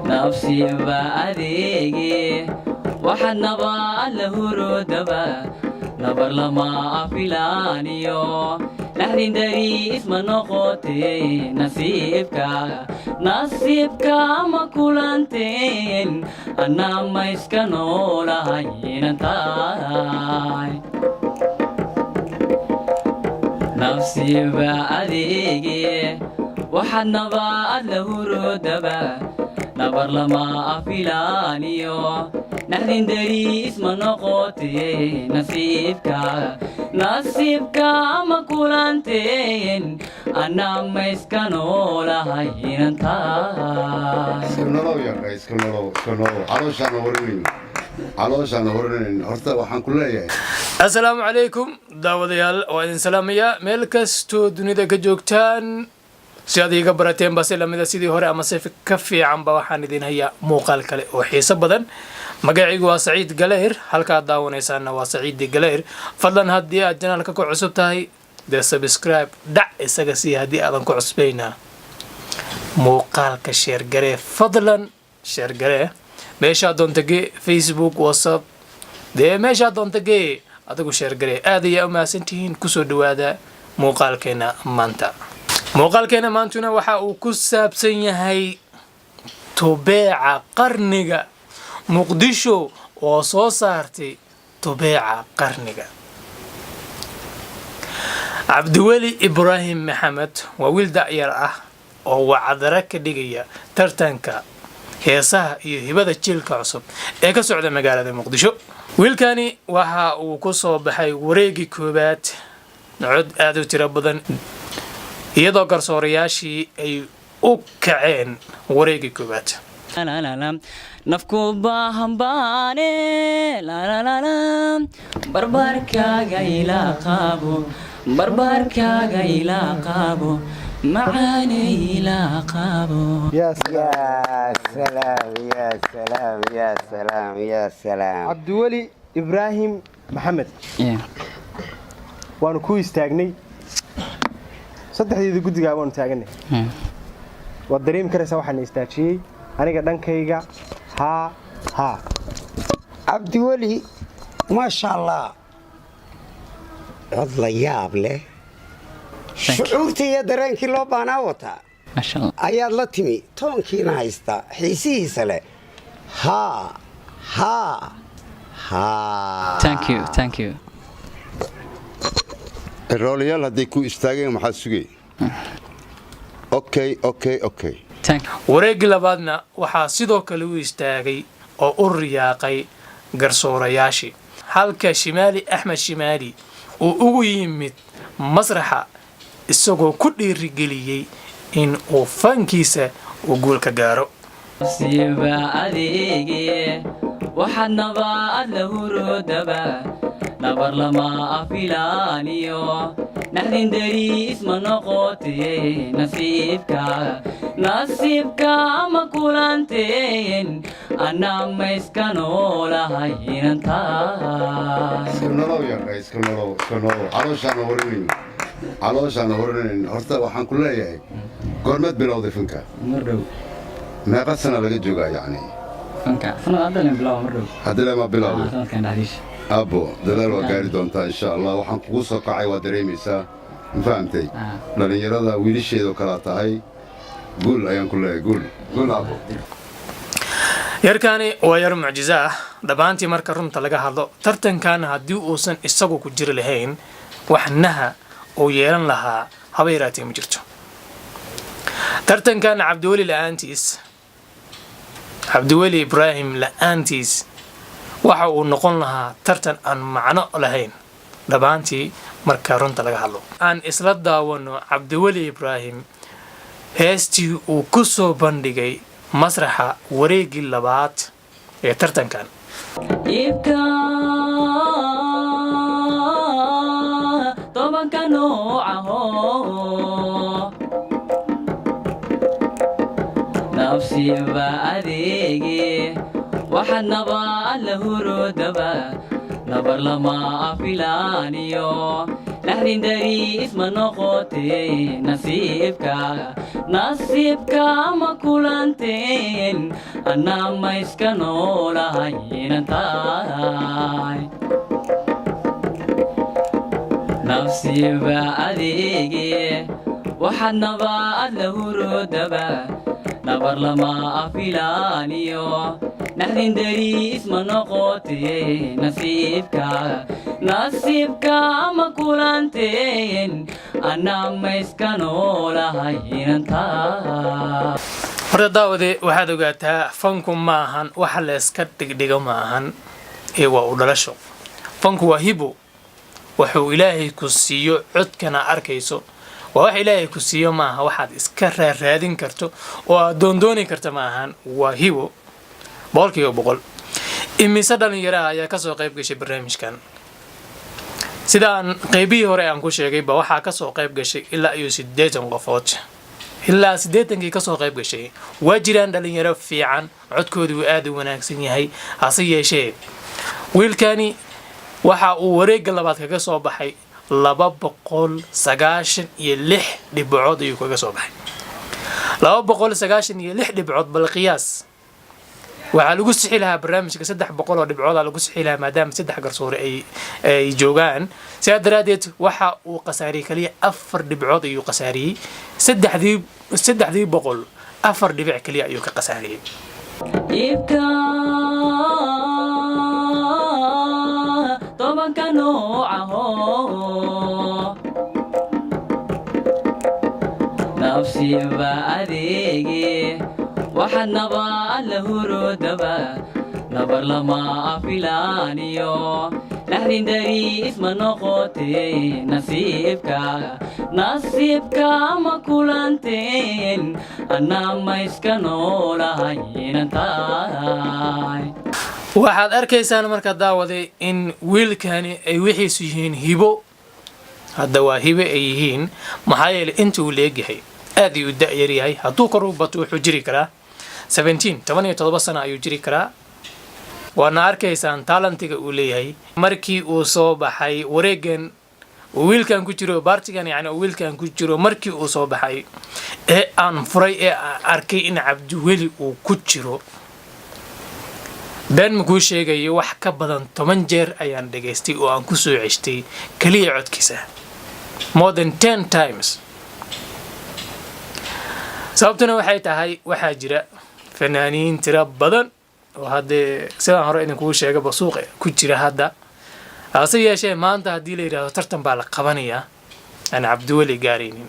Nafsiba adeege, waxaad nabaad la hurudaba, nabar lama afilaaniyo, naxdin dariis ma noqotee. Nasiibka, nasiibka ma kulanteen, anaa ma iska noolahay inantahay. Nafsiba adeege, waxaad nabaad la hurudaba, nabar lama afilaaniyo, naxdin dariis ma noqotee. Nasiibka, nasiibka ma kulanteen, anaa ma iska noolahay inantahay. Iska nolow yaqa, iska nolow, iska nolow. Calooshaana horinayn, calooshaana horinayn. Horta waxaan ku leeyahay, Asalaamu calaykum daawadayaal, waa idin salaamayaa meel kastoo dunida ka joogtaan. Si aad iiga barateen ba si lamida sidii hore ama si ka fiicanba, waxaan idin hayaa muuqaal kale oo xiiso badan. Magacaygu waa Saciid Galeyr, halkaad daawanaysaana waa Saciidi Galeyr. Fadlan haddii aad channelka ku cusub tahay, dee subscribe dhac isaga sii. Haddii aadan ku cusbaynaa, muuqaalka share garee, fadlan share garee. Meeshaa doonta gee, Facebook, WhatsApp, dee meeshaa doonta gee, adigu share garee. Aad ayaa u mahadsantihiin. Kusoo dhawaada muuqaalkeena maanta. Muuqaalkeena maantuna waxa uu ku saabsan yahay tubeeca qarniga, Muqdisho oo soo saartay tubeeca qarniga. Cabdiweli Ibraahim Maxamed waa wiil da'yar ah oo wacdara ka dhigaya tartanka heesaha iyo hibada jiilka cusub ee ka socda magaalada Muqdisho. Wiilkani waxa uu ku soo baxay wareegii koowaad cod aada u tiro badan, iyadoo garsoorayaashii ay u kaceen wareegii koowaad. Nafku baahan baane, barbaarkaaga ilaa qaabo, barbaarkaaga ilaa qaabo, macaane ilaa qaabo. يا سلام، يا سلام، يا سلام، يا سلام. Cabdiweli Ibraahim Maxamed, waanu ku istaagnay saddexdeeda guddigaa, waanu taaganay. Waad dareemi karaysaa waxaana istaajiyey. Aniga dhankayga, haa haa. Cabdiweli, maasha Allah, cod la yaab leh, shucuurtii iyo dareenkii loo baahnaa wataa Maasha Allah. ayaad la timi, toonkiina haysta, xiisihiisa leh. Haa haa haa. Thank you, thank you. Roolayaal hadday ku istaageen, maxaa sugay? Okay. Thank. Wareeggii labaadna waxaa sidoo kale u istaagay oo u riyaaqay garsoorayaashii, halka Shimaali Axmed Shimaali uu ugu yimid masraxa isagoo ku dhiirigeliyey in uu fankiisa uu guul ka gaaro. Siba adeege, waxaad nabaad la hurudaba, nabar lama afilaaniyo, naxdin dariis ma noqotee. Nasiibka, nasiibka ma kulanteen, anaa ma iska noolahay inantahay. Iska nolow yaqa, iska nolow, iska nolow. Calooshaana horinayn, calooshaana horinayn. Horta waxaan ku leeyahay, goormeed bilowday fanka? Mardhow. Meeqa sana laga joogaa yacni? Fanka sanad hadda len bilaaba, mardhow. Haddii ma bilowday? Sanadkan dhexdiisa. Abbo, dadaal waa gaari doontaa insha Allah. Waxaan kugu soo kacay waa dareemaysaa, ma fahamtay? Dhallinyarada wiilasheedoo kalaa tahay. Guul ayaan ku leeyahay, guul, guul abbo. Yarkaani waa yar mucjiso ah dhammaantii. Marka runta laga hadlo, tartankan haddii uusan isagu ku jiri lahayn, waxnaha uu yeelan lahaa haba yaraatee ma jirto. Tartankan Cabdiweli la'aantiis, Cabdiweli Ibraahim la'aantiis, waxa uu noqon lahaa tartan aan macno lahayn dhammaantii. Marka runta laga hadlo, aan isla daawano Cabdiweli Ibraahim heestii uu ku soo bandhigay masraxa wareeggii labaad ee tartankan. Iibka 10-ka noocaho, nafsiba adeege, waxaad nabaad la hurudaba, nabar lama afilaaniyo. Naxdin dariis ma noqotee, nasiibka, nasiibka ma kulanteen? Anaa ma iska noolahay inantahay? Nafsiba adeege, waxaad nabaad la hurudaba, nabar lama afilaaniyo. Naxdin dariis ma noqotee, nasiibka, nasiibka ma kulanteen? Anaa ma iska noolahay inantaa? Horta daawade, waxaad ogaataa fanku ma ahan waxa la iska dhigdhigo, ma ahan ee waa u dhalasho. Fanku waa hibo, wuxuu Ilaahay ku siiyo. Codkana arkayso waa wax Ilaahay ku siiyo, maaha waxaad iska raaraadin karto oo aad doondooni karta, ma ahan. Waa hibo 100%. Imise dhalinyaraha ayaa kasoo qayb gashay barnaamijkan? Sidaan qaybihii hore aan ku sheegayba, waxaa kasoo qayb gashay ilaa iyo 80 qofood. Ilaa 80-kii kasoo qayb gashay, waa jiraan dhalinyaro fiican, codkoodu uu aada u wanaagsan yahay. Hase yeeshee wiilkani waxa uu wareegga labaad kaga soo baxay 296 dhibcood ayuu kaga soo baxay, 296 dhibcood. Bal qiyaas, waxaa lagu sixi lahaa barnaamijka 300 oo dhibcoodaa lagu sixi lahaa, maadaama saddex garsoore ay joogaan. Sidaa daraaddeed waxa uu khasaariyey kaliya afar dhibcood ayuu khasaariyey. Saddexdii boqol afar dhibic kaliya ayuu ka khasaariyey. Iibka tobanka noocaho, nafsiba adeege, waxaad nabaad la hurudaba, nabar lama afilaaniyo. Naxdin dariis ma noqotee, nasiibka, nasiibka ma kulanteen? Anaa ma iska noolahay inantahay? Waxaad arkaysaan marka, daawaday, in wiilkani ay wixiisu yihiin hibo. Hadda waa hibe ay yihiin, maxaa yeelay inta uu leegyahay aad ayuu da-yar yahay. Hadduu kor u bato wuxuu jiri karaa 17, 17 sano ayuu jiri karaa. Waadna arkaysaan talentiga uu leeyahay. Markii uu soo baxay wareegan uu wiilkan ku jiro, baartigan yani uu wiilkan ku jiro, markii uu soo baxay ee aan furay ee aan arkay in Cabdiweli uu ku jiro, been makuu sheegayo, wax ka badan 10 jeer ayaan dhegaystay oo aan kusoo ceshtay keliya codkiisa, more than 10 times. Sababtuna waxay tahay, waxaa jira fanaaniin tiro badan oo haddee sidaan hore idinkugu sheegaba suuqa ku jira hadda. Hase yeeshee maanta haddii la yidhahdo tartan baa la qabanayaa, aan Cabdiweli gaaraynin,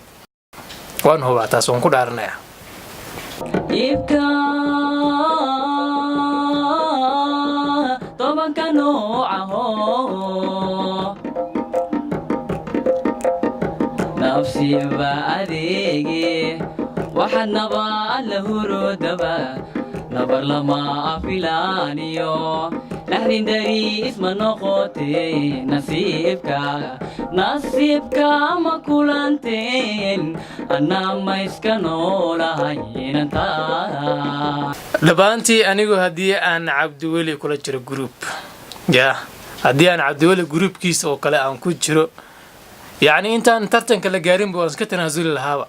waan hubaa taas, waan ku dhaaranayaa. Iibka tobanka noocaho, nafsiba adeege, waxaad nabaad la hurudaba, nabar lama afilaaniyo. Naxdin dariis ma noqotee, nasiibka, nasiibka ma kulanteen? Anaa ma iska noolahay inantaa? Dhammaantii anigu haddii aan Cabdiweli kula jiro group ya, haddii aan Cabdiweli groupkiisa oo kale aan ku jiro, yacni intaan tartanka la gaarinba waan iska tanaasuli lahaaba,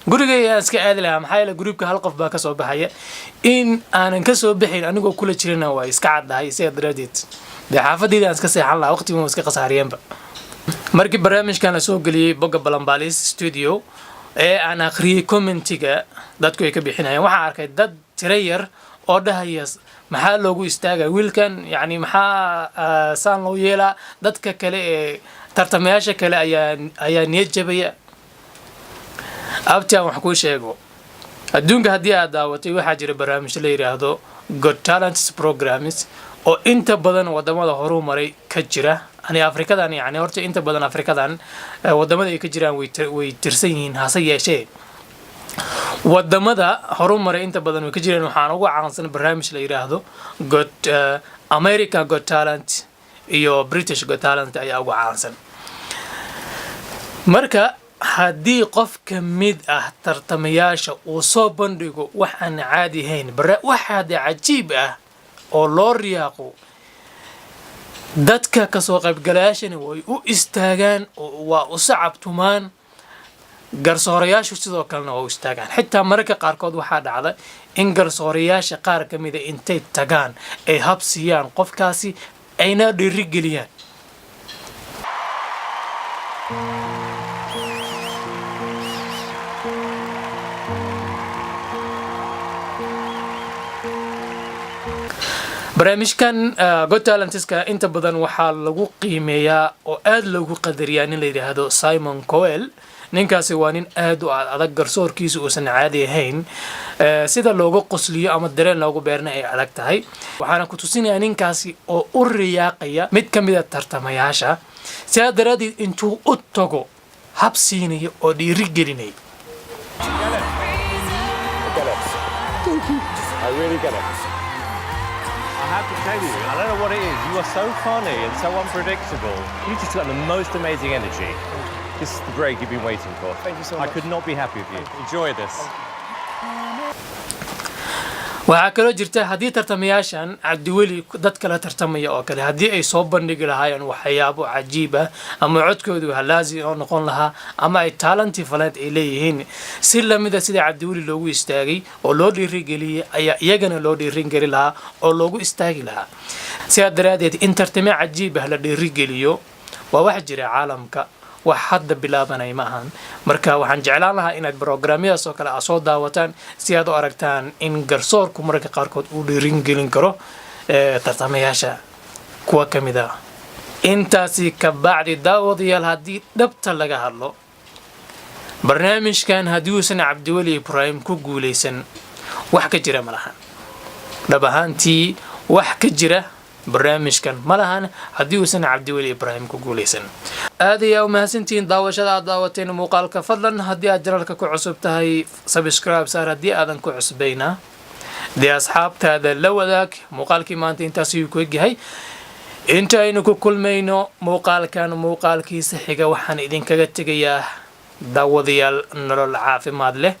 gurigay aan iska aadi lahaa. Maxaa yeele groupka hal qof baa kasoo baxaya, in aanan kasoo bixin anigoo kula jirana waa iska caddahay. Sidaa daraaddeed dee xaafadayda aan iska seexan lahaa, waqtigan waa iska khasaariyeenba. Markii barnaamijkan la soo geliyey bogga Balanbalis Studio ee aan akhriyey commentiga dadku ay ka bixinayaan, waxaan arkay dad tiro yar oo dhahaya: "Maxaa loogu istaagaya wiilkan? Yacni maxaa saan loo yeelaa?" Dadka kale ee tartamayaasha kale ayaa niyad jabaya. Abti, aan wax kuu sheego. Adduunka haddii aad daawatay, waxaa jira barnaamijyo la yidhaahdo Got Talents programs oo inta badan wadamada horuu maray ka jira. Ani Afrikadan, yani horta inta badan Afrikadan wadamada ay ka jiraan way tirsan yihiin. Hase yeeshee wadamada horu maray inta badan way ka jiraan. Waxaan ugu caansan barnaamij la yidhaahdo Got America Got Talent iyo British Got Talent ayaa ugu caansan. Marka haddii qof ka mid ah tartamayaasha uu soo bandhigo wax aan caadi ahayn, wax hadde cajiib ah oo loo riyaaqo. Dadka kasoo qaybgalayaashani way u istaagaan oo waa u sacabtumaan. Garsoorayaashu sidoo kalena waa u istaagaan. Xitaa mararka qaarkood waxaa dhacda in garsoorayaasha qaar ka mida intay tagaan ay hab siiyaan qofkaasi, ayna dhiirigeliyaan. Barnaamijkan Got Talentiska inta badan waxaa lagu qiimeeyaa oo aada loogu qadariyaa nin la yidhaahdo Simon Cowell. Ninkaasi waa nin aad u adag, garsoorkiisa uusan caadi ahayn, sida looga qosliyo ama dareen loogu beerna ay adag tahay. Waxaana ku tusinayaa ninkaasi oo u riyaaqaya mid ka mid a tartamayaasha, sidaa daraaddeed intuu u tago hab siinaya oo dhiiri gelinaya. I really get it. I have to tell you, I don't know what it is. You are so funny and so unpredictable. You just got the most amazing energy. This is the break you've been waiting for. Thank you so I much. could not be happy with you. Enjoy this. Waxaa kaloo jirta, haddii tartamayaashan Cabdiweli dad kala tartamaya oo kale haddii ay soo bandhigi lahaayeen waxyaabo cajiib ah, ama codkoodu halaasi oo noqon lahaa, ama ay talent faleed ay leeyihiin, si lamida sida Cabdiweli loogu istaagay oo loo dhiirigeliyey ayaa iyagana loo dhiirigeli lahaa oo loogu istaagi lahaa. Sidaa daraaddeed, in tartame cajiib ah la dhiirigeliyo waa wax jira caalamka, wax hadda bilaabanay ma ahan. Marka waxaan jeclaan lahaa inaad brograamyadaas oo kale aad soo daawataan, si aad u aragtaan in garsoorku mararka qaarkood uu dhiirin gelin karo tartamayaasha kuwa ka mid ah. Intaasi ka bacdi, daawadayaal, haddii dhabta laga hadlo, barnaamijkan haddii uusan Cabdiweli Ibraahim ku guuleysan, wax ka jira ma lahan. Dhab ahaantii, wax ka jira barnaamijkan ma lahan haddii uusan Cabdiweli Ibraahim ku guuleysan. Aad ayaa u mahadsantihiin daawashada aad daawateen muuqaalka. Fadlan, haddii aad channelka ku cusub tahay, subscribe saar. Haddii aadan ku cusbayna dee, asxaabtaada la wadaag. Muuqaalkii maanta intaas ayuu ku egyahay. Inta aynu ku kulmayno muuqaalkan muuqaalkiisa xiga, waxaan idinkaga tegayaa, daawadayaal, nolol caafimaad leh.